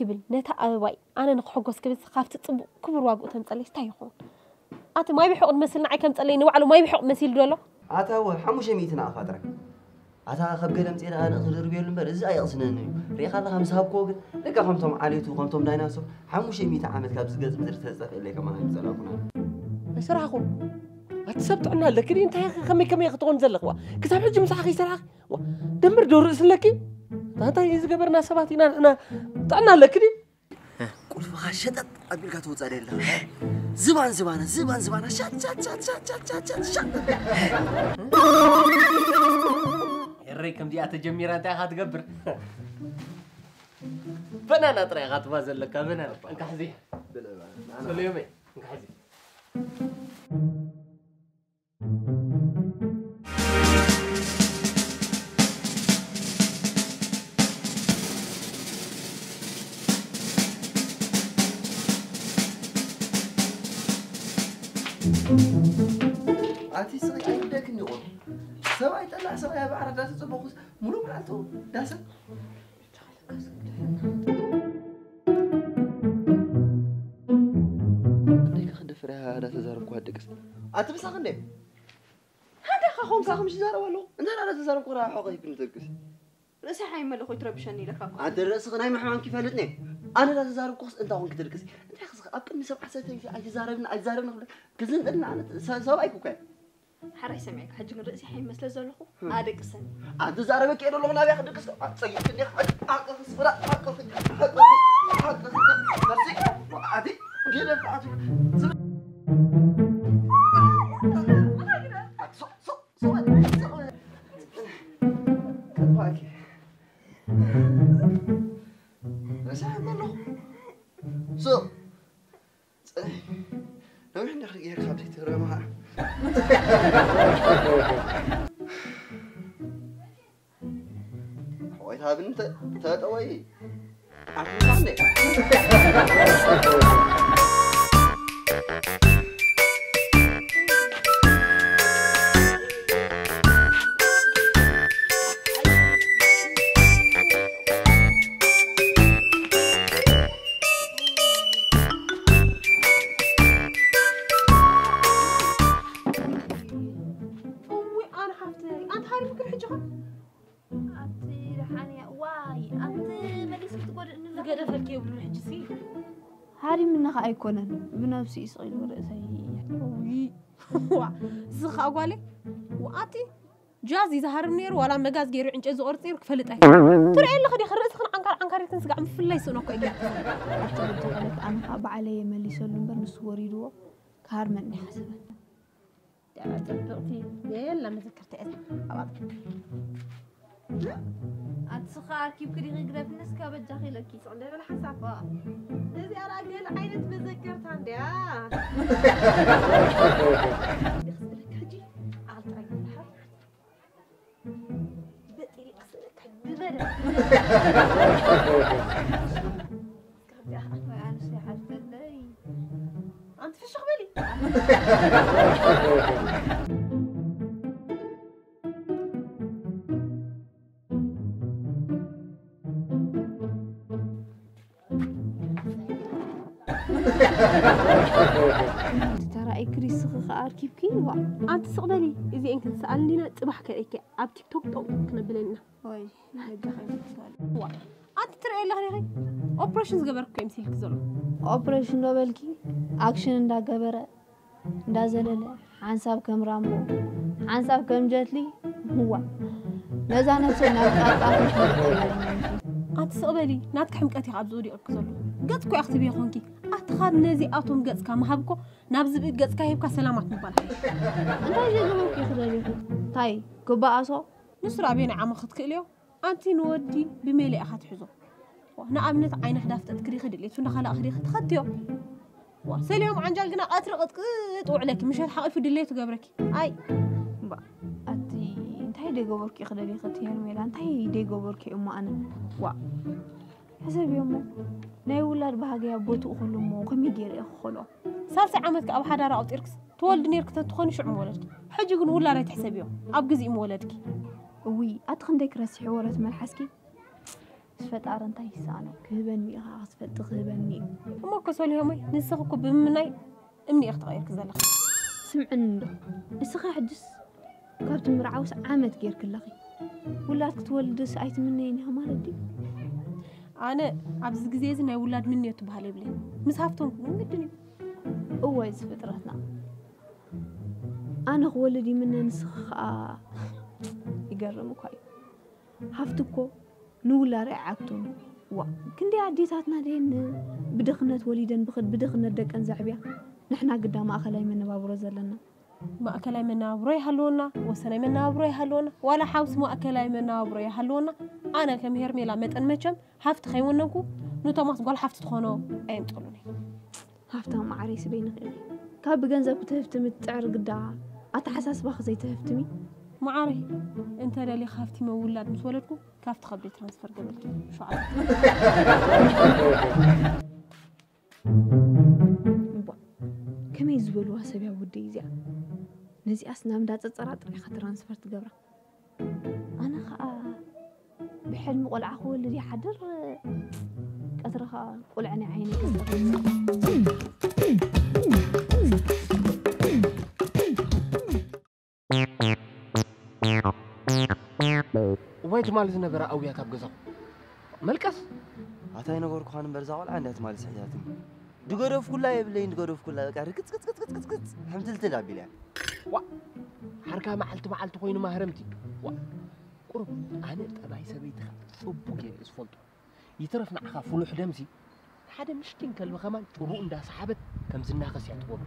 ብል ነታ ኣበባይ ኣነ ንክሕጎስ ክብል ካብቲ ጽቡቕ ክቡር ዋግኡ ተምጸለይ እንታይ ይኸውን? ኣቲ ማይ ብሕቕ ንመስል ንዓይ ከምጸለይ ንባዕሉ ማይ ብሕቕ መሲሉ ዶ ኣሎ? ኣታ እወ ሓሙሽተ ሚእቲ ንኣኻ ጥራይ። ኣታ ካብ ገለ ምጽኤ ደኣ ንኽድርብየሉ እምበር እዚ ኣየቕስነኒ እዩ። ርኢኻ ኣለኻ ምስ ሃብክዎ ግን ደቃ ከምቶም ዓሌቱ ከምቶም ዳይናሶር ሓሙሽተ ሚእቲ ዓመት ካብዚ ገጽ ምድሪ ተዝጠፍእለይ ከማን ኣይምጸላእኩን ኣነ። ኣይሰራሕኹን። ኣቲ ሰብ ጥዕና ኣለኪ ድዩ? እንታይ ኢኺ ከመይ ከመይ ክትኾን ዘለኽዋ? ክሳብ ሕጂ ምሳኻ ከይሰራሕኺ? ዋ፣ ደምር ዶ ርእሲ ኣለኪ? እንታይ ዝገበርና ሰባት ኢና ንሕና? ጥዕና ኣለኪ ድዩ? ቁልፍኻ ሸጠጥ ኣቢልካ ትወፅእ ዶ የለኻ? ዝባን ዝባና ዝባን ዝባና ሻጥ ሻጥ ሻጥ ሻጥ ሻጥ ሻጥ ሻጥ ሻጥ። ኤረይ ከምዚኣ ተጀሚራ እንታይ ኢኻ ትገብር? በናና ጥራይ ኢኻ ትባ ዘለካ በናና። እንካ ሕዚ። ሰለዮመይ እንካ ሕዚ። ኣቲ ስቕ ኣይግደክን ይቑር። ሰብኣይ ጠላዕ ሰብኣይ ኣብ ዓራት ዳሰ ጽቡቕስ ሙሉ መዓልቱ ዳሰ። ደይ ክኽደፍር እያ ዳተዛረብኩ ኣደቅስ። ኣቲ ምሳኽ እንዴ? ሃንዳኻ ኾንካ። ምሳኽ ምሽ ይዛረብ ኣለኹ። እንታይ ዳተዛረብኩ ራ ሖኸ ይብን ዘቅስ። ርእሲ ሓይመለ ኾይ ትረብሸኒ ኢለካ እኮ። ኣቲ ርእስኽ ናይ ምሕማም ክፈልጥ ነ። ኣነ ዳተዛረብኩስ እንታይ ኾንክ ትድቅስ? እንታይ ክስኽ ኣብ ቅድሚ ሰብ ዓሰርተ ግዜ ኣይትዛረብን ኣይትዛረብን ክብለ ክዝንጥልና ኣነ ሰ-፣ ሰብኣይ ኩከ። ሓራይ ሰሚዕካ፣ ሕጂ ግን ርእሲ ሓይመስለ ዘለኹ፣ ኣደቅሰኒ። ኣቲ ዛረበ ከይደ ኣለኹ ናብያ ክድቅስ። ኣጸይፍ እንዴ፣ ሓቂ፣ ሓቂ፣ ስፍራ፣ ሓቂ፣ ሓቂ፣ ሓቂ፣ መርሲ፣ ኣቲ፣ ገለ፣ ኣቲ፣ ዝም-፣ ኣቲ፣ ሶ-፣ ሶ-፣ ሶ-፣ ሶ-፣ ከፋኪ። ርእሲ ሓይመለኹ። ሶ-፣ ነዊሕ እንዲኻ ጌርካ ዘይትረማ። ኣሕዋይታ ብንተ ተጠወይ። ኣፍሪካ እንዴ? እውይ፣ ኣነ ሓፍተይ፣ ኣንቲ ሃሪምክን ሕጂ ኸ? ኣቲ ደሓን እያ። ዋይ፣ ኣንቲ መሊስኪ ትጎድእኒ ኣለኺ። ዝገደፈልኪ የብሉን ሕጂ ሲ። ሃሪምኒ ኸኣ ኣይኮነን፣ ብነብሱ እዩ ስቕ ኢሉ ርእሰይ። እውይ፣ ዋ፣ እዚ ኸኣ ጓለይ፣ ዋ፣ ኣቲ ጃዝ እዩ ዝሃርም ነይሩ፣ ዋላ መጋዝ ገይሩ ዕንጨት ዝቖርጽ ነይሩ ክፈልጥ ኣይክእልን። ትርእይ ኣለኺ ዲኺ ርእስኽን ዓንካር ዓንካሪትን ስጋዕ ምፍላይ ስእኖ እኮ እዩ ገይሩ። ኣቲ በጃ ማለት ኣነ ኸኣ ባዕለይ እየ መሊሰሉ እምበር ንሱ ወሪድዎ ክሃርመኒ ሓሰበ። ደኣ ጽብቕቲ የላ መዘከርታ እያ። ኣባብ። ኣቲ ስኻ ኣርኪብኪ ዲኺ ግደፍኒ እስከ በጃኺ ኢለኪ። ጽቕ እንደ በለ ሓሳብ። ዋ። እዚኣ ደኣ ገለ ዓይነት መዘከርታ እንድያ። ደስ ዝብለካ ሕጂ ዓቕሊ ጥራይ ይብልሓ። በጢሪ ክስእለካ ይበለ። ወይ ኣንስ ይሓፍተለይ። ኣንቲ ፍሽኽ በሊ። ተራእይ ክሪስኺ ከኣ ኣርኪብኪ ዋ። ኣንቲ ስቕ በሊ፣ እዚኤን ክንሰኣል እንዲና ጽባሕ ከርእኪ ኣብ ቲክቶክ ጠው ክነብለን ኢና። ወይ ነጋ ከይምትሳል። ዋ ኣንቲ ትርእይ ኣለኺ ዲኺ? ኦፕሬሽን ዝገበርኩ እኮ ይምስልኪ ዘሎ። ኦፕሬሽን ዶ በልኪ? ኣክሽን እንዳገበረ እንዳዘለለ ሓንሳብ ከም ራምቦ ሓንሳብ ከም ጀትሊ። ህዋ ነዛ ነብሰይ ናብ ጣጣ ክትልቀ። ኣቲ ስቕ በሊ ናትኪ ሕምቀት ኢኻ ኣብዚ ወዲቕኪ ዘሎ። ገጽ እኮ ኢኻ ክትብዪ ኾንኪ። ኣቲ ካብ ነዚኣቶም ገጽካ ምሃብ እኮ ናብ ዝብኢ ገጽካ ሂብካ ሰላማት ምባል ሓይሽ። እንታይ ዘይገበርኩ ኢኺ ደሊኺ? እንታይ ክበኣሶ? ንሱ ራብዮ ናይ ዓማ ክትክእልዮ ኣንቲ ንወዲ ብሜለ ኢኻ ትሕዞ። ንኣብነት ዓይንኺ ዳፍጠጥኪ ዲኺ ድሌቱ እንዳኸላእኺ ዲኺ ትኸትዮ። ዋ፣ ሰሊሆም ዓንጃል ግና ቀትሪ ቅጥቅጥ ውዕለኪ፣ ምሸት ሓቒፉ ድሌቱ ገብረኪ። ኣይ። እምባ፣ ኣቲ እንታይ ደይገበርኩ ኢኺ ደሊኺ እቲ ሄርሜላ፣ እንታይ ደይገበርኩ እሞ ኣነ? ዋ። ሕሰብዮ እሞ፣ ናይ ውላድ ባህገይ ኣብ ቦትኡ ከሎ እሞ ከመይ ገይረ እየ ክኸልኦ? ሳልሳይ ዓመትኪ ኣብ ሓዳር ኣቑጺርክስ ትወልዲ ኔርኪ ተትኾኒ ሽዑ ምወለድኪ። ሕጂ ግን ውላድ ኣይትሕሰብዮ፣ ኣብ ግዚኡ ምወለድኪ። እውይ፣ ኣቲ ክንደይ ክረስሒ ወረት መልሓስኪ። ፈጣሪ እንታይ ይሳኖ? ክህበኒ እዩ፣ ከዓ ክትፈልጢ ክህበኒ እዩ። እሞ እኮ ሶሊሆመይ፣ ንስኺ እኮ ብምምናይ እምኒ ኢኺ ተቐይርኪ ዘለኺ። ስምዕኒ እንዶ፣ እስኻ ሕጅስ ካብቲ ምርዓውስ ዓመት ጌርኪ ኣለኺ። ውላድ ክትወልድስ ኣይትምነይን ኢኻ ማለት ድዩ? ኣነ ኣብዚ ግዜ እዚ ናይ ውላድ ምንዮት ትበሃል የብለይ። ምስ ሃፍቶም እውን ግድን እዩ። እወ፣ እዚ ፍጥረትና። ኣነ ክወልድ ይምነ፣ ንስኺ ኸኣ። ይገርም እኳ እዩ። ሃፍቲ እኮ ንውላድ ኣይዓግቶን። ዋ፣ ክንደይ ኣዴታትና ደየን ብድኽነት ወሊደን ብኽድ-፣ ብድኽነት ደቀን ዘዕብያ። ንሕና ግዳ ማእኸላይ መነባብሮ ዘለና። ማእከላይ መነባብሮ ይሃልወና፣ ወሰናይ መነባብሮ ይሃልወና፣ ዋላ ሓውሲ ማእከላይ መነባብሮ ይሃልወና። ኣነ ከም ሄርሜላ መጠን መቸም ሃፍቲ ከይወነንኩ ንቶማስ ጓል ሓፍቲ ትኾኖ ኣየምጸሉን እየ። ሃፍታም መዓረይ ስበይ ንኽእል። ካብ ብገንዘብ ክትህፍትሚ ትጽዕር ግዳ ኣተሓሳስባኺ ዘይትህፍትሚ። መዓረይ፣ እንተ ደሊኻ ሃፍቲመ ውላድ ምስ ወለድኩ ካብቲ ከብዲ ትራንስፈር ገበልኪ። ሸውዓተ። እምቧ፣ ከመይ ዝበልዋ ሰብ እያ ወደይ እዚኣ? ነዚኣስ ናብ እንዳ ጸጸራ ጥራይ ኢኻ ትራንስፈር ትገብራ። ኣነ ኸኣ ብሕልሚ ቆልዓ ክወልድ ይሓድር፣ ቀትሪ ኸኣ ቆልዐ ናይ ዓይነይ ከስርቕ። እዋይ ትማሊ ዝነበረ ኣውያት ኣብ ገዛኹም። መልቀስ። ኣታ ኣይነገርኩኻን እምበር እዛ ቆልዓ እንድያ ትማሊ ስሒታትኒ። ድገደፍኩላ የብለይን፣ ድገደፍኩላ በቃ ርግጽ፣ ግጽ፣ ግጽ፣ ግጽ፣ ግጽ፣ ሕምትልትል ኣቢለያ። ዋ፣ ሓርካ መዓልቲ መዓልቲ ኮይኑ ማህረምቲ። ዋ፣ ቁሩብ ኣነ ጠባይ ሰበይትኻ ጽቡቕ ገይረ እየ ዝፈልጦ። ይትረፍ ንዓኻ ፍሉሕ ደምሲ፣ ሓደ ምሽኪን ከልቢ ከማን ጭሩ እንዳሰሓበት ከም ዝናኸስ እያ ትገብሮ።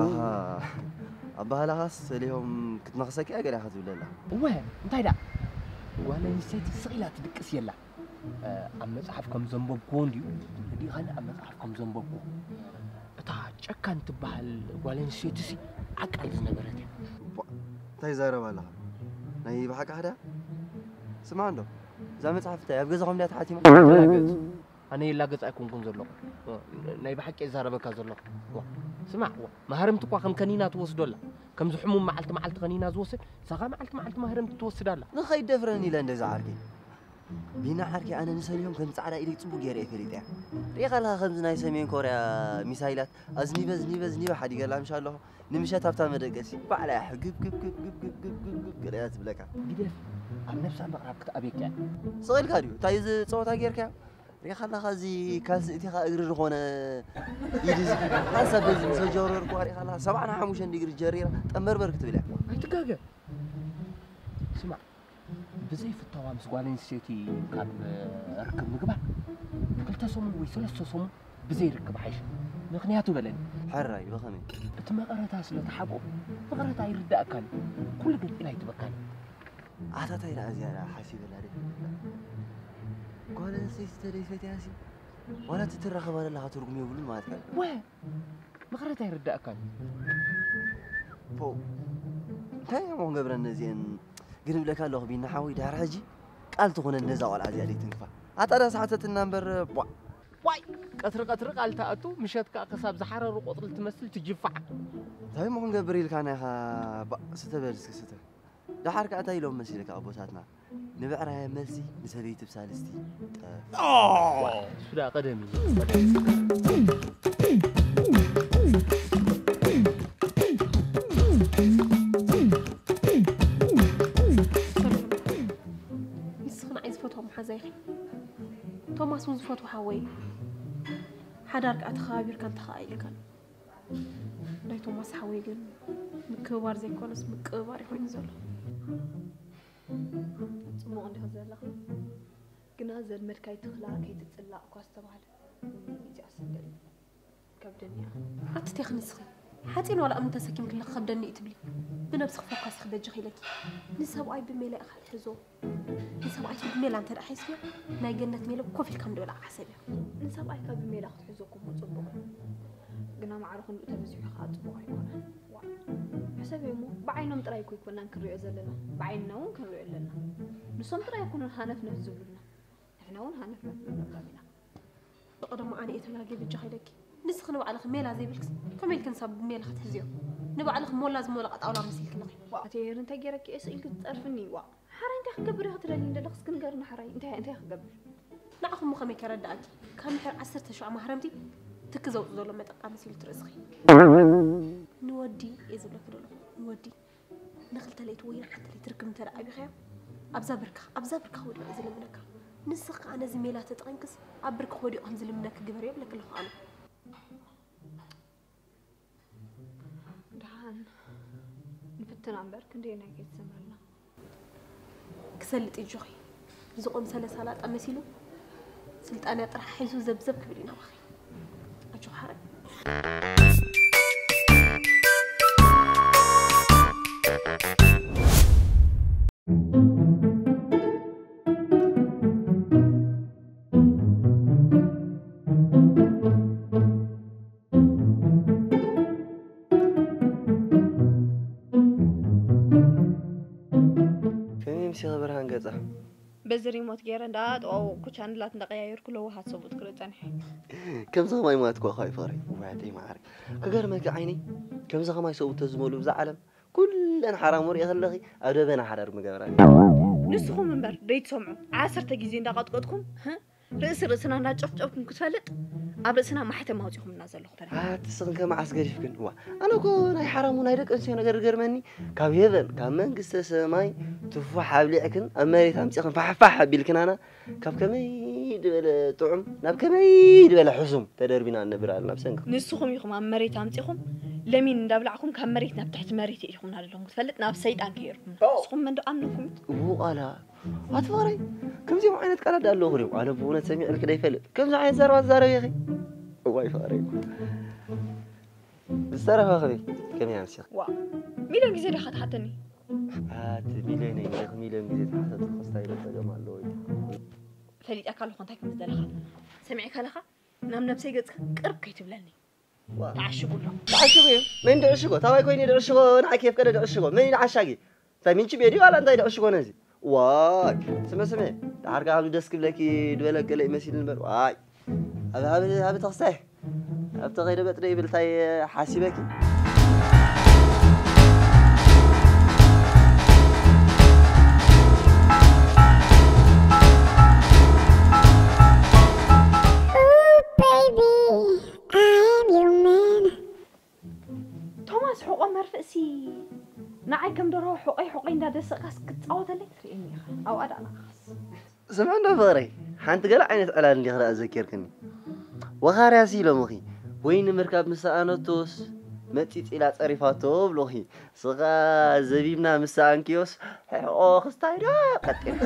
ኣሃ፣ ኣባህላኻስ ሰሊሆም ክትነኽሰኪ እያ ገለ ኢኻ ትብለላ። እወ፣ እንታይ ደኣ? ጓል ኣንስተይቲ ስቕ ኢላ ትድቅስ የላ። እ፣ ኣብ መጽሓፍ ከም ዘንበብኩዎ እንድዩ፣ እንዲኡ ካልእ ኣብ መጽሓፍ ከም ዘንበብኩዎ። እታ ጨካን ትበሃል ጓል ኣንስተይቲሲ ዓቃል ዝነበረት እያ። እቧ፣ እንታይ ይዛረብ ኣለኻ? ናይ ብሓቂ ሓዳ? ስማዕ እንዶ፣ እዛ መጽሓፍ እንታይ ኣብ ገዛኹም ድያ ተሓቲማ? ተላገጽ። ኣነ ይላገጽ ኣይኮንኩን ዘለኹ። ናይ ብሓቂ ይዛረበካ ዘለኹ። ዋ፣ ስማዕ፣ ዋ፣ ማህረምቲ እኳ ከም ከኒና ትወስዶ ኣላ። ከምዚ ሕሙም መዓልቲ መዓልቲ ከኒና ዝወስድ፣ ንሳኻ መዓልቲ መዓልቲ ማህረምቲ ትወስድ ኣላ። ንኸይደፍረኒ ኢለ እንደዛ ዓርከይ። ቢና ዓርከይ፣ ኣነ ንሰሊሆም ከም ጻዕዳ ኢደይ ጽቡቕ ገይረ እየ ፈሊጠያ። ሪኢኻ ኣለኻ ከምዚ ናይ ሰሜን ኮርያ ሚሳይላት ኣዝኒበ፣ ኣዝኒበ፣ ኣዝኒበ ሓዲገላ ምሽ ኣለኹ። ንምሸት ኣብታ መደቀሲ ባዕላ እያ ሕግብ፣ ግብ፣ ግብ፣ ግብ፣ ግብ፣ ግብ፣ ግብ፣ ግብ፣ ገለ እያ ትብለካ። ግደፍ፣ ኣብ ነብሳ ምቕራብ ክትኣብየካ እያ። ስቕ ኢልካ ድዩ? እንታይ እዚ ጸወታ ጌርካዮ? ሪኢኻ ኣለኻ እዚ ካልሲ እቲኻ እግሪ ዝኾነ ኢድ እዚ። ሓንሳብ በዚ ምስ ጀረርኩዋ ሪኢኻ ኣለኻ ሰብዓን ሓሙሽተን ዲግሪ ጀሪራ ጠንበርበር ክትብል እያ። ኣይትጋገ። ስማዕ፣ ብዘይ ፍታዋ ምስ ጓል ኣንስተይቲ ካብ ርክብ ምግባር፣ ክልተ ሰሙን ወይ ሰለስተ ሰሙን ብዘይ ርክብ ሓይሽ። ምኽንያቱ በለኒ። ሕራይ፣ ብኸመይ? እቲ መቐረታ ስለ ተሓብኦ፣ መቐረታ ኣይርድኣካን እዩ። ኩሉ ገንጢላ ኣይትበካን እዩ። ኣታ ታይ ደኣ እዚኣ ደኣ ሓሲበላ ደይ? ጓል ኣንስተይቲ ተደይ ፈትያሲ፣ ዋላ እቲ ትራኸባ ዘለኻ ትርጉም የብሉን ማለት እዩ። ወ-፣ መቐረታ ኣይርድኣካን እዩ። ፖው። እንታይ እሞ ክንገብረን ነዚአን? ግን እብለካ ኣለኹ ቢና ሓወይ፣ ድሕሪ ሕጂ ቃል ትኹነን ነዛ ቆልዓ እዚኣ ደይ ትንክፋ። ኣታ ደኣ ሰሓተትና እምበር፣ ቧዕ። ዋይ! ቀትሪ ቀትሪ ቃል ትኣቱ፣ ምሸት ከኣ ክሳብ ዝሓረሩ ቆጽሊ ትመስል ትጅፋዕ። እንታይ እሞ ክንገብር ኢልካና ኢኻ? ባእ፣ ስተ በል እስኪ ስተ። ደሓር ከኣ እንታይ ኢሎም መሲልካ ኣቦታትና? ንብዕራይ ኣብ መልሲ፣ ንሰበይቲ ብሳልስቲ ጠፍ። ዋይ፣ እሱ ደኣ ቀደም እዩ። ንስኺ ንዓይ ዝፈትዋ መሓዛ ኢኺ። ቶማስ እውን ዝፈትዎ ሓወይ እዩ። ሓዳር ከኣ ተኸባቢርካን ተኸኣኢልካን። ናይ ቶማስ ሓወይ ግን ምክብባር ዘይኮነስ ምቅብባር እዩ ኮይኑ ዘሎ። ጽቡቕ እንዲኻ ዘለኻ። ግና ዘልመድካይ ትኽላ ከይትጽላእ እኳ ዝተባህለ። እዚኣ ስንደል ከብደኒ እያ። ኣቲ ቴኽ ንስኺ ሓጺን ዋላ እምኒ ተሰኪምክለ ክኸብደኒ እዩ ትብሊ። ብነብስኺ ፎካስ ኢኺ በጃኺ ኢለኪ። ንሰብኣይ ብሜላ ኢኻ ትሕዞ። ንሰብኣይኪ ብሜላ እንተ ደኣ ሒዝክዮ፣ ናይ ገነት ሜለ ኮፍ ኢልካ ከም ዝበልዓ ሓሰብዮ። ንሰብኣይካ ብሜላ ክትሕዞ እኮ እሞ ጽቡቕ እዩ። ግና ማዕረ ክንድኡ ተበዚሑ ከኣ ጽቡቕ ኣይኮነን። ዋእ። ሕሰብዮ እሞ፣ ብዓይኖም ጥራይ እኮ ኣይኮናን ክንሪኦ ዘለና፣ ብዓይንና እውን ክንሪኦ ኣለና። ንሶም ጥራይ ኣይኮኑን ሃነፍነፍ ዝብሉልና፣ ንሕና እውን ሃነፍነፍ ንብለሎም ኢና። ብቐደሙ ኣነ እየ ተጋግየ በጃኺ ኢለኪ። ንስኺ ንባዕልኺ ሜላ ዘይብልክስ ከመይ ኢልክን ሰብ ሜላ ክትሕዝዮ? ንባዕልኺ ሞላ ዝሞለቐ ጣውላ መሲልክለኺ። ዋእ፣ ኣቲ ሄር፣ እንታይ ገይረኪ እየ ስኢልኪ ትጸርፍኒ? ዋእ፣ ሓራይ እንታይ ክገብር ኢኺ ትደልይኒ ዘለኽስ? እስኪ ንገርኒ ሓራይ፣ እንታይ፣ እንታይ ክገብር? ንዓኹም ከመይ ከረድኣኪ? ካብ ምሕር ዓሰርተ ሸውዓተ ማህረምቲ ትኪ ዘውጽእ ዘሎ መጠቃ መሲሉ ትርእስኺ። ንወዲ እየ ዝብለኪ ዘለኹ፣ ንወዲ። ንኽልተ ለይቲ ወይ ንሓንቲ ለይቲ ርክብ እንተ ደኣ ኣቢኻዮ፣ ኣብዛ ብርካ፣ ኣብዛ ብርካ ክወድቕ እዩ ዝልምነካ። ንስኺ ከኣ ነዚ ሜላ ተጠቒምክስ፣ ኣብ ብርኪ ክወዲቑ ከም ዝልምነኪ ግበርዮ እብለኪ ኣለኹ ኣነ። ደሓን ንፍትና እምበር ክንደየናይ ከይትሰምረልና። ክሰልጥ እዩ ጆኺ። ዝቖምሰለ ሳላጣ መሲሉ ስልጣንያ ጥራሕ ሒዙ ዘብዘብ ክብል እዩ ናባኺ። ኣጆኺ ሓረግ። ከመይ ምሲኺ ብርሃን ገጻ? በዚ ሪሞት ገይረ እንዳጠዋወቕኩ ቻንላት እንዳቀያየርኩ ለዋሃት ሰብኡት ክርኢ ጸኒሐ። ከምዚ ከማይ ማለት እኮ እኳ እዩ ፍቕረይ። ዋዕተይ መዓረይ። ክገርመኪ ዓይነይ፣ ከምዚ ከማይ ሰብኡት ተዝመልኡ ብዛ ዓለም፣ ኩለን ሓራሙ ሪኢ ከለኺ ኣብ ደበና ሓዳር ምገብራ። ንስኹም እምበር ደይትሰምዑ፣ ዓሰርተ ግዜ እንዳቐጥቀጥኩም፣ ህ? ርእሲ ርእስና እንዳጨፍጨፍኩም ክትፈልጥ፣ ኣብ ርእስና ማሕተም ኣውጺኹምና ዘለኹም ተረፍ። ኣቲ ስኽን ከመዓስ ገዲፍክን? እዋ፣ ኣነ እኮ ናይ ሓራሙ ናይ ደቂ ኣንስትዮ ነገር ዝገርመኒ፣ ካብ ሄቨን፣ ካብ መንግስተ ሰማይ ትፋሕ ኣብሊዕክን ኣብ መሬት ኣምጺኽን ፋሕፋሕ ኣቢልክናና፣ ካብ ከመይ ዝበለ ጥዑም ናብ ከመይ ዝበለ ሕሱም ተደርቢና ንነብር ኣለና ብሰንኪ። ንስኹም ኢኹም ኣብ መሬት ኣምጺኹም ለሚን እንዳብላዕኩም ካብ መሬት ናብ ትሕቲ መሬት የኢኹምና ዘለኹም ክትፈልጥ ናብ ሰይጣን ከየርኩምና። ኦ! ንስኹም መን ዶ ኣምነኩም? እዎ ቃላ ኣቲ ፍቕረይ፣ ከምዚኦም ዓይነት ቃላት ዶ ኣለዉ ክሪም? ኣነ ብእውነት ሰሚዐልኪ ዶ ይፈልጥ? ከምዚ ዓይነት ዘረባ ትዛረቢ ኢኺ? እዋይ ፍቕረይ። ዝተረፈ ክብል ከመይ ኣምሲኺ? ዋ፣ ሚልዮን ግዜ ዲኻ ትሓተኒ? ኣቲ ሚልዮን እንዲኺ ሚልዮን ግዜ ተሓተትኩ ክስታይ ዶ ጸገም ኣለዎ እዩ? ፈሊጠካ ኣለኹ እንታይ ከም ዝደለኻ። ሰሚዕካ ኣለኻ? ናብ ነብሰይ ገጽካ ቅርብ ከይትብለኒ። ዋ። ተዓሽጉ ኣሎ። ተዓሽጉ እዩ? መን ድዕሽጎ? ታባይ ኮይኑ ድዕሽጎ? ንዓኪ የፍቀደ ድዕሽጎ? መን እዩ ዓሻጊ? እንታይ ምንቺ ቤት እዩ? ዋላ እንታይ ድዕሽጎ ነዚ? ዋይ፣ ስመ ስመ፣ ደሓር ከኣ ኣብዚ ደስ ክብለኪ ድበለ ገለ ይመሲል እምበር፣ ዋይ። ኣብ፣ ኣብ፣ ኣብ ተኽስታይ፣ ኣብ ተኸይደ በጥ ደይብል እንታይ ሓሲበኪ? Ooh, baby, I'm your man. ቶማስ፣ ሕቆ መርፍእሲ ንዓይ ከም ደርሆ ሕቆይ ሕቆይ እንዳደሰቕካስ ክትጻወተለይ ትርእየኒ ኢኻ። ኣብኣ ደኣ ንዓኻስ። ስምዒ እንዶ ፍቕረይ፣ ሓንቲ ገለ ዓይነት ዕላል እንዲኺ ደኣ ዘኪርክኒ። ወኻርያሲ ኢሎምኺ፣ ወይኒ ምርካብ ምስ ሰኣነቶስ መጺጽ ኢላ ጸሪፋቶ ብሎኺ። ስኻ ዘቢብና ምስ ሰኣንክዮስ፣ ሕቆ ክስታይ ዶ ቀጢልካ?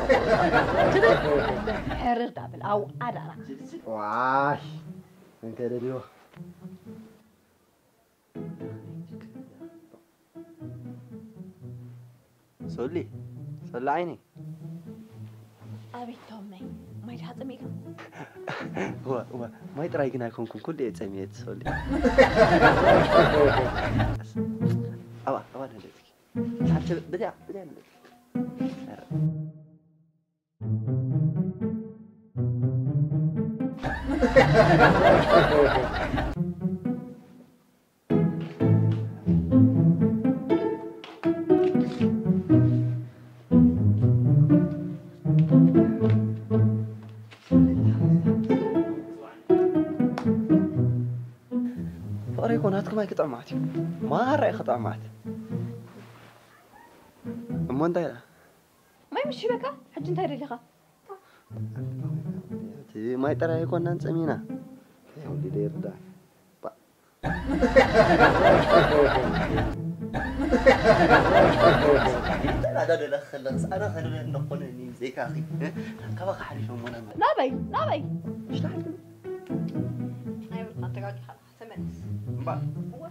ሕርር ዳብል፣ ኣብኣ ደኣ ንዓኻስ። ዋይ፣ እንከ ደልዮ። ሶሊ፣ ሶሊ ዓይነይ። ኣቤት ቶመይ፣ ማይ ድኻ ጸሚእካ? እዋ፣ እዋ፣ ማይ ጥራይ ግን ኣይኮንኩን፣ ኩሉ እየ ጸሚኤት ሶሊ። ኣባ፣ ኣባ ንህለትኪ። ሓንቲ በዚኣ፣ በዚኣ ንህለትኪ። ፍቕረይ እኮ ናትኩም ኣይክጥዕማት እዩ። ማራ እዩ ክጥዕማት። እሞ እንታይ ደኣ? ማይ ምሽ በቃ፣ ሕጂ እንታይ ደሊኻ? እቲ ማይ ጥራይ ኣይኮናን ጸሚና። እንታይ ወሊደ ይርዳእ። ባ- እንታይ ናዳ ደለኽ ከለኽስ ኣነ ከንበ እንኾነ እኒ ዘይካኺ፣ እ? ካባኻ ሓሊፈ እሞ ናብ ናበይ? ናበይ? ሽታ ሓንቲ ኣይብልካ፣ ተጋጊኻ ኣለኻ። ተመለስ። እምባ። እወ።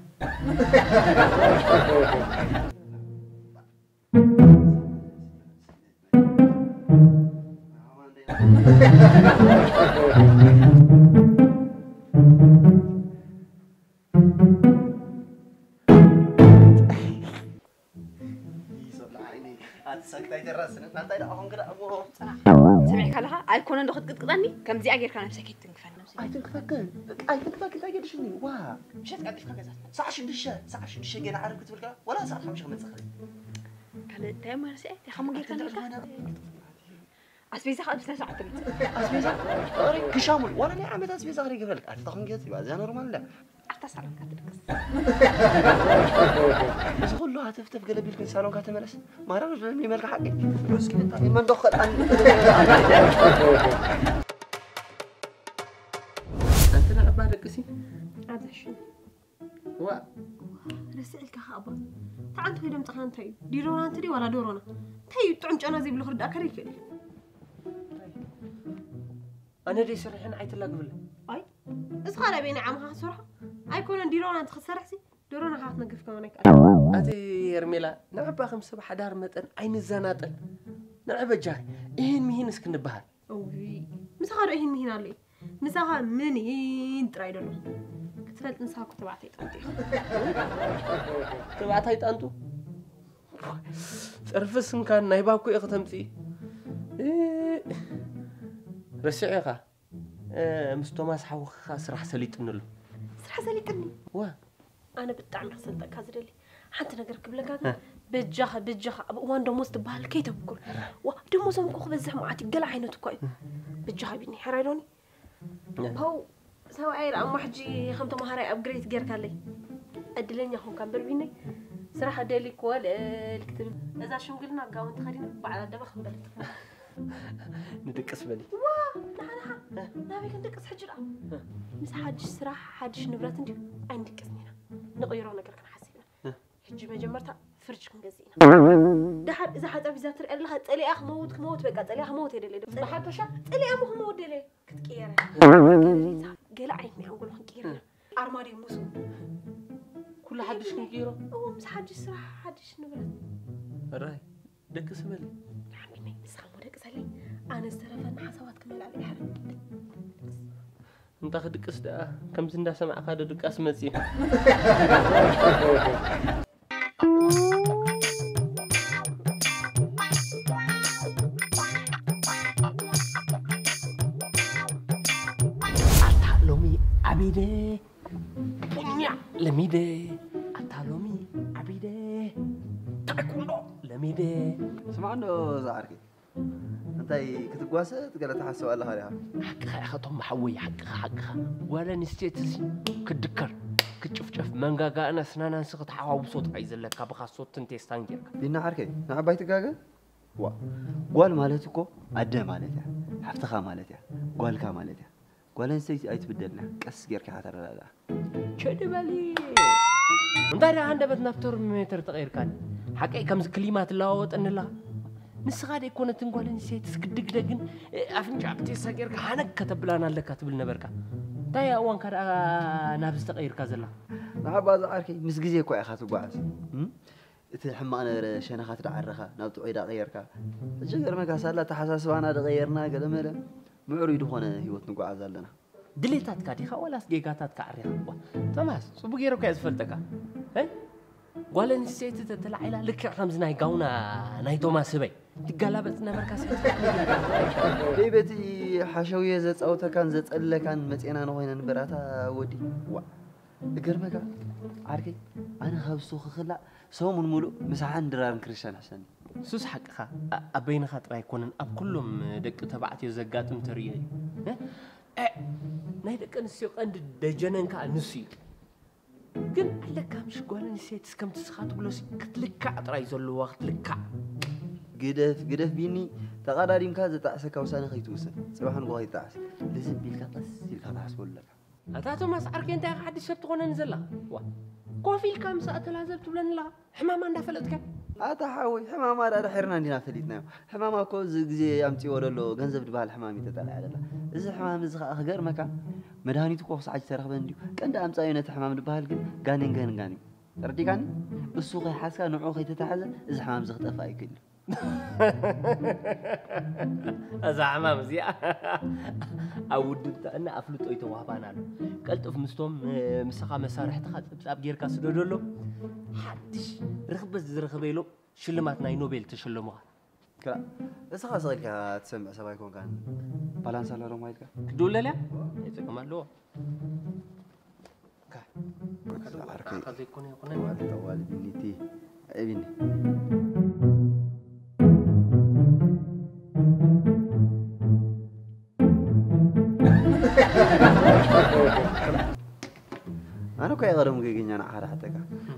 ኣቲ ሳክታይ ተራስን ናንታይ ደኣ ኾንክ ደኣ እሞ። ስምዒ ካለኻ ኣይኮነ እንዶ ክትቅጥቅጠኒ ከምዚኣ ጌርካ ነብሰይ ከይትንክፈኒ። ኣይትንክፈክን፣ በቃ ኣይትንክፈክን፣ እንታይ ገድሽኒ? ዋ። ምሸት ቀልጢፍካ ገዛ ትመጽእ። ሰዓት ሽዱሽተ፣ ሰዓት ሽዱሽተ ገና ዓርብ ክትብል ከላ፣ ወላ ሰዓት ሓሙሽተ ክመጽእ ክእል። ካልእ እንታይ ማለት እየ? እንታይ ከም ጌርካ እንታይ ነርካ? ዝኾነ ኣስቤዛ ካብ ስለ ሰዓት ትመጽእ። ኣስቤዛ? ፍቕሪ ክሻሙል፣ ዋላ ናይ ዓመት ኣስቤዛ ክደይ ገብረልካ። ኣቲ ታኹም ገጽ ይባ፣ እዛ ኖርማል እንዳ። ኣብታ ሳሎንካ ትድቅስ። እዚ ኩሉ ሃተፍተፍ ገለ ቢልክን ሳሎንካ ተመለስ። ማራ፣ ርድእኒ መልካ ሓቂ። እስኪ እንታይ መንዶ ክኸድ ኣን-፣ ኣንቲ ንዕባ ደቅሲ? ኣብዛ ሽም። ዋ። ርስዕልካ ኸኣ እባ። ተዓንተ ወይ ደምጽኻ እንታይ እዩ? ዲሮና እንተ ድዩ ዋላ ዶሮና? እንታይ እዩ ጥዑም ጨና ዘይብሉ ክርዳእካ ዶ ይኽእል እዩ? ኣነ ደይ ስርሕን ኣይትላግብለ። ኣይ፣ እዚ ኻልእ በየናይ ዓመኻ ክትሰርሖ? ኣይኮነን ዲሮና እንተ ክትሰርሕሲ፣ ዶሮና ኻብ ክትነግፍ ከማን ኣይከኣል። ኣቲ ሄርሜላ፣ ንዕባ ከም ሰብ ሓዳር መጠን ኣይንዘናጠል። ንዕበጃኺ፣ ይህን ምሂን እስኪ ንበሃል። እውይ፣ ምሳኻ ዶ ይህን ምሂን ኣሎ እዩ? ምሳኻ ምን ይን ጥራይ ደሎ። ክትፈልጥ ንስኻ እኮ ተባዕታይ ጠንጡ ኢኻ። ተባዕታይ ጠንጡ? ጸርፊ ስንካን ናይ ባኮ ኢኺ ተምጽኢ። እ፣ ረሲዐ ኢኻ። እ፣ ምስ ቶማስ ሓውኻ ስራሕ ሰሊጥኒ ኣሎ። ስራሕ ሰሊጥኒ? ዋ። ኣነ ብጣዕሚ ክሰልጠካ ዝደሊ ሓንቲ ነገር ክብለካ ግን፣ እ። በጃኻ፣ በጃኻ፣ ኣብ እዋን ደሞዝ ትበሃል ከይተብኩር። ዋ፣ ደሞዞም እኮ ክበዝሕ መዓት እዩ፣ ገለ ዓይነት እኳ እዩ። እ። በጃኻ ቢኒ፣ ሕራይ ዶኒ? እ። ፖው፣ ሰብኣይ ደኣ እሞ ሕጂ ከም ተምሃራይ ኣብ ግሬት ጌርካለይ። ዕድለኛ ኾንካ እምበር ቢኒ፣ ስራሕ ደሊ እኮ ልእል ክትብል። እዛ ሽምግልና ጋውን ተኸዲና ባዕላ ደባ ክንበለት። ንድቅስ በሊ። ዋ፣ ንዓ፣ ንዓ። እ። ናበይ ክንድቅስ ሕጂ ደኣ? እ። ምስ ሓድሽ ስራሕ፣ ሓድሽ ንብረት እንድዩ ኣይንድቅስን ኢና። ንቕይሮ ነገር ክንሓስብ ኢና። እ። ሕጂ መጀመርታ ፍርጅ ክንገዝእ ኢና። ደሓር እዛ ሓጻብ እዛ ትሪኣ ኣለኻ፣ ጸሊኣ ክመውት፣ ክመውት፣ በቃ ጸሊኣ ክመውት እየ ደልየ። ብሓፈሻ? ጸሊኣ እሞ ክመውት ደልየ። ክትቅየር። ገለ ዓይነት ናይ ሓንጎል ክንቅይር ኢና። ኣርማድዮ ሙሱ። ኩሉ ሓድሽ ክንቅይሮ? እዎ፣ ምስ ሓድሽ ስራሕ፣ ሓድሽ ንብረት። ሕራይ፣ ደቅሲ በሊ። ሓሚመይ፣ ንስኻ እሞ ደቅሰለይ። ኣነ ዝተረፈኒ ሓሳባት ክመልኣሉ ይሓርም። እንታይ ክድቅስ ደኣ? ከምዚ እንዳሰማዕካ ዶ ድቃስ መጽዩ? ኣታ ሎሚ ዓቢደ፣ ቡኛ ለሚደ፣ ኣታ ሎሚ ዓቢደ፣ ታይኮንዶ ለሚደ። ስማዕ እንዶ እዛ ዓርከይ፣ እንታይ ክትጓሰጥ ገለ ትሓስብ ኣለኻ ዲኻ? ሓቅኻ ኢኻ ቶም ሓወይ፣ ሓቅኻ፣ ሓቅኻ። ጓል ኣንስተይቲ ሲ ክትድከር፣ ክትጭፍጨፍ፣ መንጋጋኣን ኣስናናንሲ ክትሓዋውሶ ጥራይ ዘለካ ብኻሶትን ቴስታን ጌርካ። ቢና ዓርከይ፣ ንዓባይ ትጋገ? ዋ፣ ጓል ማለት እኮ ኣደ ማለት እያ፣ ሓፍትኻ ማለት እያ፣ ጓልካ ማለት እያ። ጓል ኣንስተይቲ ኣይትብደልና፣ ቀስ ጌርካ ኢኻ ተረዳድኣ። ቸዲ በሊ። እንታይ ደኣ ሃንደበት ናብ ተርሞሜተር ተቐይርካኒ? ሓቀይ ከምዚ ክሊማ ትለዋወጠኒ ኣለኻ? ንስኻ ደይ ኮነትን ጓል ኣንስተይቲ ስክድግደግን፣ እ፣ ኣፍንጫ ብቴሳ ጌርካ ሃነግ ከተብላና ኣለካ ትብል ነበርካ። እንታይ እያ እዋንካ ደኣ ናብዚ ተቐይርካ ዘላ? ንዓባ ዝዓርከይ ምስ ግዜ እኮ ኢኻ ትጓዓዝ። እም? እቲ ሕማቕ ነበረ ሸነኻ ትደዓረኻ፣ ናብ ጥዑይ ዳ ቀየርካ። ሕጂ ገርመካ ሳላ ኣተሓሳስባና ደቐየርና ገለመለ ምዕሩይ ዝኾነ ህይወት ንጓዓዝ ኣለና። ድሌታትካ ዲኻ ዋላስ ጌጋታትካ ዓሪኻ? ዋ፣ ቶማስ፣ ጽቡቅ ገይረ እኮ እየ ዝፈልጠካ። እ? ጓል ኣንስተይቲ ተተላዒላ ልክዕ ከምዚ ናይ ጋውና ናይ ቶማስ ህበይ ትጋላበጥ ነበርካ። ደይ በቲ ሓሸውየ ዘጻውተካን ዘጸልለካን መጼና ንኾይነ ንበራታ ወዲ። ዋ። እገርመካ ዓርከይ፣ ኣነ ካብ እሱ ክኽላእ ሰሙን ሙሉእ ምሳሓን ድራርን ክርሻን ሕሸኒ። ሱስ ሓቅኻ፣ ኣ-፣ ኣብ በይንኻ ጥራይ ኣይኮነን፣ ኣብ ኩሎም ደቂ ተባዕትዮ ዘጋጥም ተርእዮ እዩ። እ? እ፣ ናይ ደቂ ኣንስትዮ ቀንዲ ደጀነን ከኣ ንሱ እዩ። ግን ኣለካ ምሽ ጓል ኣንስተይትስ ከምቲ ስኻ ትብሎሲ ክትልካዕ ጥራይ ዘለዋ ክትልካዕ። ግደፍ፣ ግደፍ ቢኒ፣ ተቐዳዲምካ ዘጣዕሰካ ውሳነ ከይትውስን። ጽባሕ ንግሆ ከይትጠዓስ። ልዝብ ኢልካ ቀስ ኢልካ ክትሓስበሉ ኣለካ። ኣታ ቶማስ ዓርከይ እንታይ ኢኻ ሓድሽ ሰብ ትኾነኒ ዘለኻ? ዋ፣ ኮፍ ኢልካ ምስኣ ተላዘብ ትብለኒ ኣለኻ? ሕማማ እንዳፈለጥካ? ኣታ ሓወይ፣ ሕማማ ደኣ ድሒርና እንዲና ፈሊጥናዮ። ሕማማ እኮ እዚ ግዜ ኣምጺዎ ዘሎ ገንዘብ ዝበሃል ሕማም እዩ ተጠላዒ ዘላ። እዚ ሕማም እዚ ኸኣ ክገርመካ፣ መድሃኒቱ እኮ ክሳዕ ሕጂ ተረኽበን እንድዩ። ቀንዲ ኣምጻዮ ነቲ ሕማም ዝበሃል ግን ጋኔን ገንጋን እዩ። ተረዲካኒ? እሱ ከይሓዝካ ንዕኡ ከይተታሕዘ እዚ ሕማም እዚ ክጠፍእ ኣይክእልን እዩ። እዛ ሕማም እዚኣ ኣብ ውድብ ጥዕና ኣፍልጦ ይተዋህባን ኣሎ። ቀልጥፍ ምስቶም፣ እ፣ ምሳኻ መሳርሕትኻ ጸብጻብ ጌርካ ስደደሎም። ሓድሽ ርኽበት ዝረኸበ ኢሎም ሽልማት ናይ ኖቤል ተሸለሙኻ። ክላ፣ እስኻ ስቕ ኢልካ ትሰምዕ ሰብ ኣይኮንካን። ባላንስ ኣሎ ዶ ማይልካ? ክድውለልያ? የጸገም ኣለዎ። ዓርከይ። ጠዋል፣ ጠዋል፣ ቢኒቲ። ኣይ፣ ቢኒ። ኣነ እኮ የቐደሙ ገገኛ ንዓኻ ሓተካ።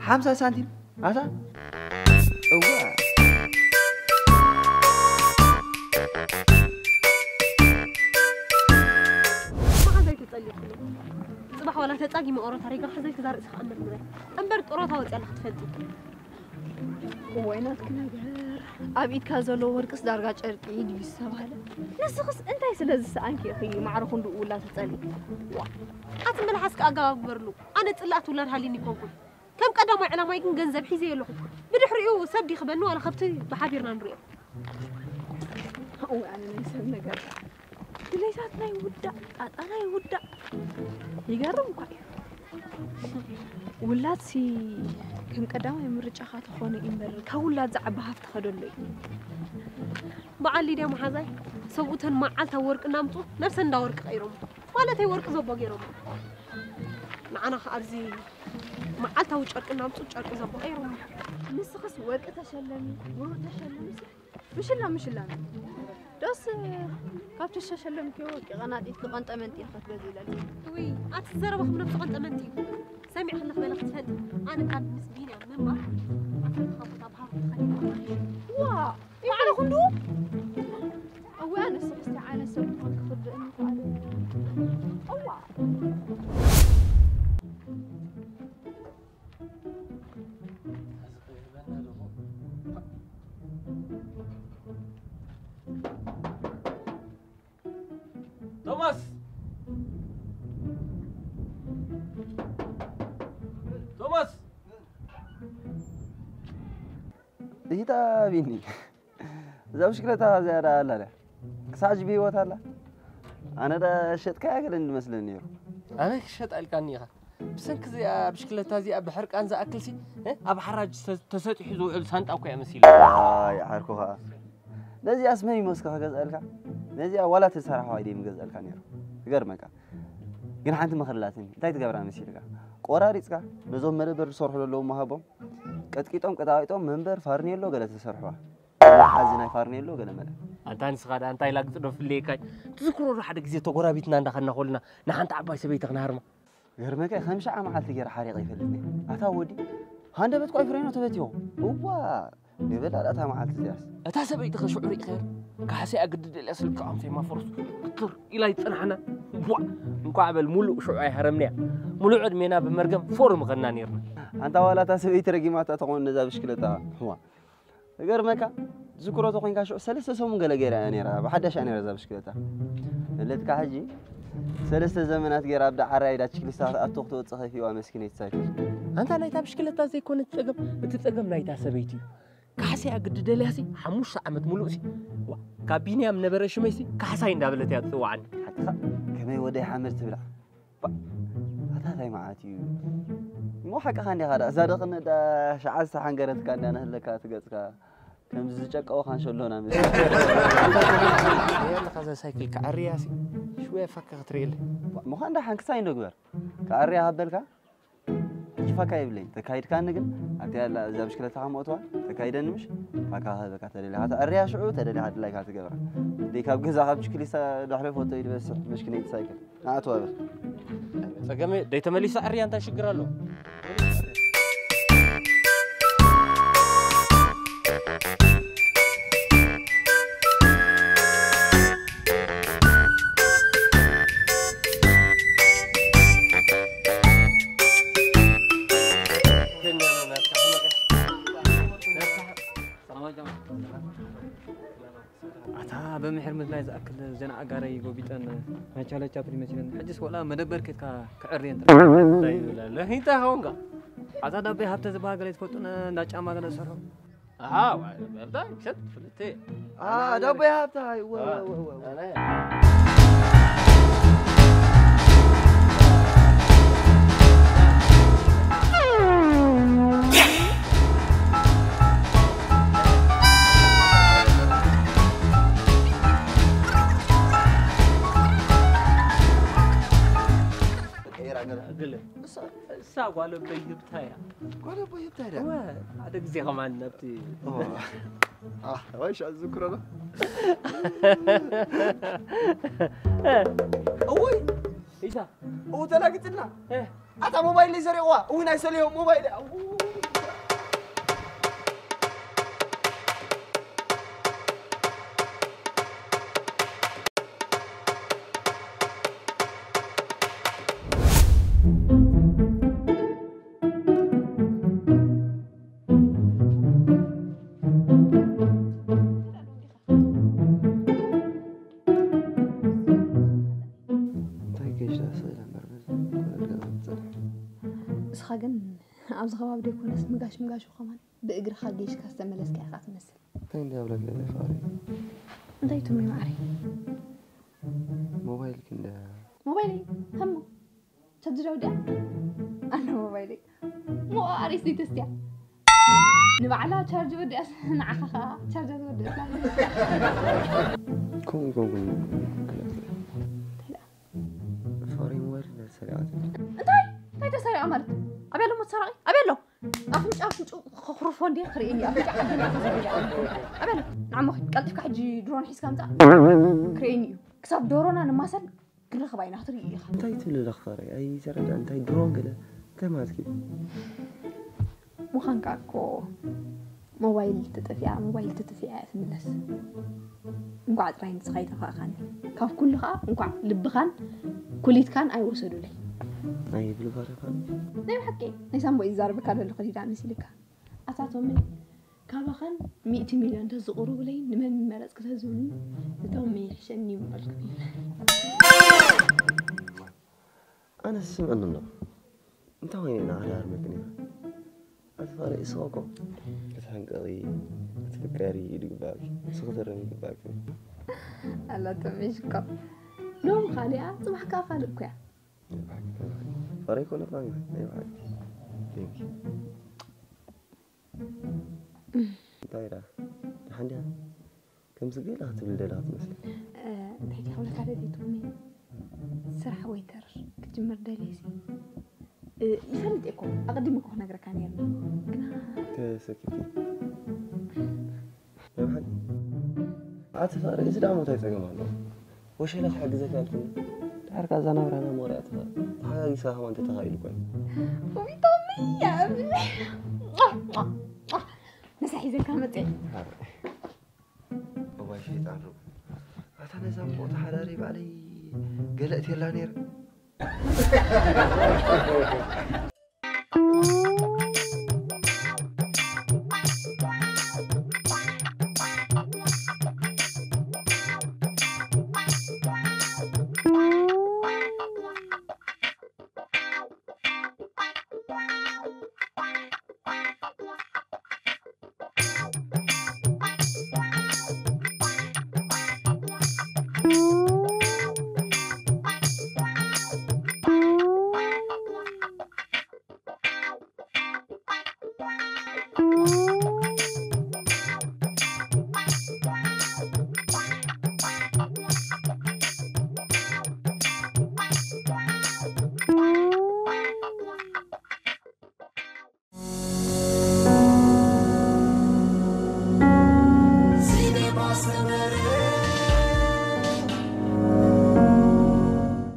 ሓምሳ ሳንቲም ኣታ? እዋ። መዓዝ ኣይተጸሊእኩሉ? ጽባሕ ዋላ ተጻጊመ ኦሮታ ሪጋ ሓዘይ ክዛርእ ስኻ እምበር ምረ። እምበር ጥሮታ ወጽያ ኣለኻ ትፈልጢ። እዋይ ናትኪ ነገር። ኣብ ኢድካ ዘሎ ወርቅስ ዳርጋ ጨርቂ ድዩ ዝተባህለ? ንስኽስ እንታይ ስለ ዝሰኣንኪ ኢኺ ማዕረ ክንድኡ ውላ ትጸልኢ? ዋ፣ ኣቲ መልሓስኪ ኣገባብ ግበርሉ። ኣነ ጽላእቲ ውላድ ሃልይኒ ይኮንኩን። ከም ቀዳማይ ዕላማይ ግን ገንዘብ ሒዘ ኣለኹ። ብድሕሪኡ ሰብ ዲኽበኒ ዋላ ከብቲ ብሓቢርና ንሪኦ። እዋይ ኣነ ናይ ሰብ ነገር። ድሌታት ናይ ውዳእ፣ ጣጣ ናይ ውዳእ። ይገርም እኳ እዩ። ውላድሲ ከም ቀዳማይ ምርጫኻ ተኾነ እዩ እምበር፣ ካብ ውላድ ዝዓቢ ሃፍቲ ከደሎ እዩ። በዓል ሊድያ መሓዛይ፣ ሰብኡተን መዓልታ ወርቂ እናምጹ ነብሰን እንዳ ወርቂ ቀይሮም። ማለተይ ወርቂ ዘቦ ገይሮም። ንዓና ከኣ ኣብዚ መዓልታዊ ጨርቂ እናምጹ ጨርቂ ዘቦ ቀይሮም። ንስኽስ ወርቂ ተሸለሚ፣ ብሩር ተሸለሚ ሲ ምሽላ ምሽላ ነው። ዶስ ካብ ተሸሸለምኪ ወርቂ ቀናጢት ክቐንጠ መንጢ ክትገዝእ ኢለልኪ። ውይ፣ ኣቲ ዘረባኹም ነብሱ ቀንጠ መንጢ እዩ። ሰሚዕ ከለኽ በለ ክትፈልጥ፣ ኣነ ካብ ምስ ቢንያም ምንባር፣ ኣቲ ካብ ቦታ ብሃሩ ተኸዲነ። ዋ፣ ባዕለ ክንዱ? እዋ፣ ኣነስ ክስቲ ዓይነት ሰብ ምዃን ክኽብደእኒ ይኽኣል። እዋ። ቶማስ! ቶማስ! እሂታ ቢኒ፣ እዛ ብሽክለታ እዚኣ ደኣ ኣላ ድያ? ክሳዕ ሕጂ ብህይወት ኣላ? ኣነ ደኣ ሸጥካያ ገለ እንድመስለኒ ነይሩ። ኣበይ ክሸጣ ኢልካኒ ኢኻ? ብሰንኪ እዚኣ ብሽክለታ እዚኣ ብሕርቃን ዝኣክልሲ፣ እ፣ ኣብ ሓራጅ ተሰ-፣ ተሰጢሑ ዝውዕል ሳንጣ እኮ እያ መሲላ። ኣይ፣ ዓርኩ ኸኣ። ነዚኣስ መን እዩ መስከ ክገዝኣልካ? ነዚኣ ዋላ ተሰራሕዋይ ድየ ምገዝኣልካ ነይሩ? ይገርመካ። ግን ሓንቲ ምኽሪ ኣላትኒ። እንታይ ትገብራ መሲልካ? ቆራሪጽካ፣ ነዞም መደበር ዝሰርሑ ዘለዉ ምሃቦም፣ ቀጥቂጦም፣ ቀጣቂጦም፣ መንበር ፋርኔሎ ገለ ተሰርሕዋ። ሓዚ ናይ ፋርኔሎ ገለ መለ። ኣንታ ንስኻ ደኣ እንታይ ላግጺ ዶ ፍለየካይ? ትዝክሮ ዶ ሓደ ግዜ ተጎራቢትና እንዳኸድና ኮልና ንሓንቲ ዓባይ ሰበይቲ ክንሃርማ? ገርመካ ከም ሸዓ መዓልቲ ገይረ ሓሪቐ ይፈልጥ ነይረ። ኣታ ወዲ፣ ሃንደበት ኳይ ፍሬኖ ተበትዮ። እዋ፣ ገበላ እታ መዓልቲ እዚኣስ። እታ ሰበይቲ ከሽዑ ርኢኸ? ካሕሰይ ኣግድደልያ ስልካ ኣምሰይ ማፈርሱ ክትር ኢላ ይጸናሕና። ዋ፣ እንኳዕ በል ሙሉእ ሽዑ ኣይሃረምንያ። ሙሉእ ዕድሜና ብመርገም ፎርም ኸና ነይርና። ኣንታ ዋላ እታ ሰበይቲ ረጊማታ ተኾን ነዛ ብሽክለታ። ዋ። እገርመካ፣ ዝክሮ ተኾይንካ ሽዑ ሰለስተ ሰሙን ገለ ገይራ እያ ነይራ፣ ብሓዳሽ እያ ነይራ እዛ ብሽክለታ። እለትካ ሕጂ ሰለስተ ዘመናት ገይራ ኣብ ዳዓራይ ዳ ችክሊስታ ክትኣቱ ክትወጽእ ከፊዋ መስኪነይቲ ሳይክል። ኣንታ ናይታ ብሽክለታ ዘይኮነ እቲ ጸገም፣ እቲ ጸገም ናይታ ሰበይቲ እዩ። ካሕሳይ ኣግዲ ደልያሲ ሓሙሽተ ዓመት ሙሉእሲ፣ ዋ፣ ካብ ቢንያም ነበረ ሽመይሲ ካሕሳይ እንዳበለት እያ ትጽውዓኒ። ሓቅኻ፣ ከመይ ወደይ ሓመድ ትብላዕ። ባ-፣ ኣታ ታይ መዓት እዩ። እሞ ሓቅኻ እንዲኻ ደኣ፣ እዛ ደቕነ ደኣ ሸዓ ዝተሓንገረትካ እንዳ ነህለካ ትገጽካ፣ ከምዚ ዝጨቀወ ካንሸሎና ምስ። የለኻ እዛ ሳይክል ክዓርያሲ፣ ሽወያ ፋካ ክትርእየለይ። ባ-፣ ምዃን ደሓን ክሳይ እንዶ ግበር። ክዓርያ ሃበልካ፣ ሕጂ ፋካ የብለይ። ተካይድካኒ ግን፣ ኣብቲ ያላ እዛ ብሽክለታኻ መእትዋ፣ ተካይደኒ ምሽ፣ ፋካ ክህበካ ተደሊኻ ትዕርያ ሽዑ፣ ተደሊኻ ድላይካ ትገብራ። ደይ ካብ ገዛ ካብ ችክሊስታ ዳሕለ ፎቶ ይድበስሕ፣ ምሽክነይቲ ሳይክል። ንኣቶ ኣበል። ጸገመ ደይ ተመሊሱ ኣርያ እንታይ ሽግር ኣሎ? ኣታ በምሕር ምድላይ ዝኣክል ዜና ኣጋረይ ጎቢጠን ናይ ቻለቻ ፕሪመሲለን ሕጅስ ወላ መደበር ኬድካ ክዕርየን ትረ እንታይ ይብላለ? እንታይ ኸውንካ? ኣታ ዳቤ ሃብተ ዝበሃል ገለ ትፈልጡን እንዳ ጫማ ገለ ዝሰርሑ ኣሃ፣ እንታይ ሸት ፍልቲ። ዳቦ የሃብታ። እሳ ጓል ኣቦይ ህብታ እያ። ጓል ኣቦይ ህብታ እያ። ሓደ ግዜ ከማን ነብቲ ወይ ሻ ዝክሮ ነው። እውይ ኢሳ እው ተላግጥና ኣታ ሞባይል ለይ ሰሪቕዋ እው ናይ ሰልዮ ሞባይል እስኻ ግን ኣብዚ ከባቢ ደይኮነስ ምጋሽ ምጋሹ ከማን ብእግርኻ ጌሽካ ዝተመለስካ ኢኻ ትመስል። እንታይ እንዲ ኣብለካ ኢለ ፍቕረይ። እንታይ ቱሚ ማዕረይ? ሞባይልኪ እንድያ። ሞባይለይ ከሞ ቻርጅ ወዲኣ። ኣነ ሞባይለይ ሞኣ ኣርእስ ዘይተስትያ ንባዕላ ቻርጅ ወዲኣስ ንዓኻ ኸዓ ቻርጅ ወዲኣስ። ከምኡ ይኮንኩን ክለት ፍቕረይ ሞባይል እንድያ ተሰሪቓትኒ። እንታይ እንታይ ተሰሪቓ ማለት? ኣበይ ኣሎ ሞት ሰራቒ? ኣበይ ኣሎ? ኣፍንጫ ኣፍንጭኡ ከኹርፎ እንድየ ክርእየኒ ኣፍንጫ ዓዲ እንድየ ተዘርጊሐ ኣበይ ኣሎ? ንዓሞ ኺድ ቀልጢፍካ ሕጂ ድሮን ሒዝካ ምጻእ ክርእየኒ እዩ ክሳብ ዶሮና ንማሰል ክንረኽባ ኢና ክትርኢ ኢኻ። እንታይ ትብሊ ኣለኺ ፋረይ? ኣይተረድኣን እንታይ ድሮን ገለ እንታይ ማለትኪ እዩ? ምዃንካ እኮ ሞባይል ተጠፊኣ ሞባይል ተጠፊኣ እያ ትምለስ። እንኳዕ ጥራይ ንስኻ ኣይጠፋእካኒ ካብ ኩሉ ኸዓ እንኳዕ ልብኻን ኩሊትካን ኣይወሰዱለይ። ኣይብሉ ፋረይ ፋረይ። ናይ ብሓቂ ናይ ሳምቦ እዩ ዝዛረበካ ዘሎ ከዲዳ መሲልካ። ኣታ ቶሚ ካባኸን ሚእቲ ሚልዮን ተዝቕሩብለይ ንመን ምመረጽኪ ተዝብሉኒ ንቶሚ ይሕሸኒ ምበልኩ ነይረ። ኣነስ ይስምዐኒ ኣሎ እንታይ ኮይነ ኢና ክዳርመኪ ነይረ ኣቲ ፋረ እስኻ እኮ ክትሕንቀቒ ክትፍቀሪ እዩ ዝግባእኪ ንስኺ ክትእረሚ ይግባእኪ ኣላ ቶሚ ሽኮር ሎም ካሊኣ ጽባሕ ከኣ ካልእ እኮ እያ ፋረ ይኮነ ፋረ ናይ ብሓቂ ቴንክ ዩ እንታይ ኢላ ደሓን ድያ ከምዚ ገለ ክትብል ደላ ክትመስል እንታይ ድያ ክብለካ ደልየ ቶሚ ስራሕ ወይተር ክጅምር ደልየ ሲ ይፈልጥ እኮ ኣቐዲመ እኮ ክነግረካ ነርኒ ግና ተሰኪፍኪ ናይ ብሓቂ ኣቲ ፋረ እዚ ደኣ ሞታይ ጸገም ኣለዎ ወሸለ ክሕግዘካ ኢልኩኒ ድሓር ካዛ ናብራና ሞሪያ ትፋ ተሓጋጊዝካ ከማን ተተኻኢሉ ኮይኑ ውይ ቶሚ ምሳ ሒዘልካ መጽእ እዋይ ሸይጣን ሩ ኣታ ነዛ ምቆ ተሓዳሪ ባዕለይ ገለእት የላ ነይረ